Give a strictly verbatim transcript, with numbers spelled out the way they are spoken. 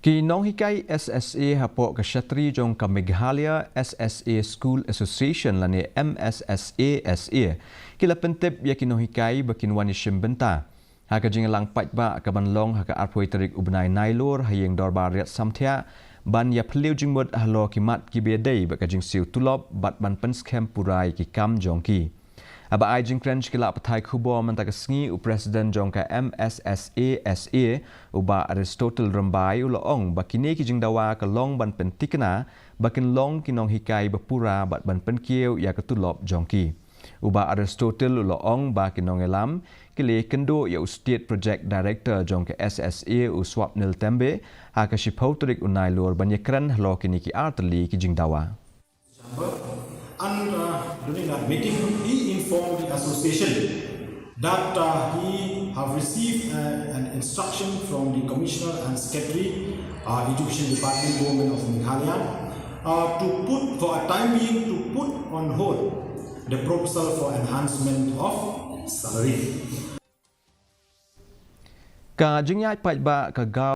Ki nonghikai S S A hapoh ka shatri jong ka Meghalaya S S A School Association lane M S S A S A ki la pyntip ïa ki nonghikai ba kin wan ïashim bynta ha ka jingïalang paidbah ka ban long ha ka arphew tarik u bnai Nailur ha ïing dorbar Riat Samthiah ban ïaphylliew jingmut halor ki mat kiba ïadei bad ka jingsiew tulop bad ban pynskhem pura ïa ki kam jong ki. Haba ai jingkren sha ki lad pathai khubor mynta ka sngi, u President jong ka M S S A S A, u Bah Aristotle Rymbai, u la ong ba kine ki jingdawa ka long ban pyntikna ba kin long ki nonghikai ba pura bad ban pynkiew ïa ka tulop jong ki. U Bah Aristotle u la ong ba ki nongïalam ki la ïakynduh ïa u State Project Director jong ka S S A, u Swapnil Tembe, ha ka shiphew tarik u Nailur ban ïakren halor kine ki artylli ki jingdawa. And uh, during that meeting, he informed the association that uh, he have received uh, an instruction from the commissioner and secretary, uh, education department, government of Meghalaya, uh, to put for a time being to put on hold the proposal for enhancement of salary. Ka jingïaid paidbah ka Gaw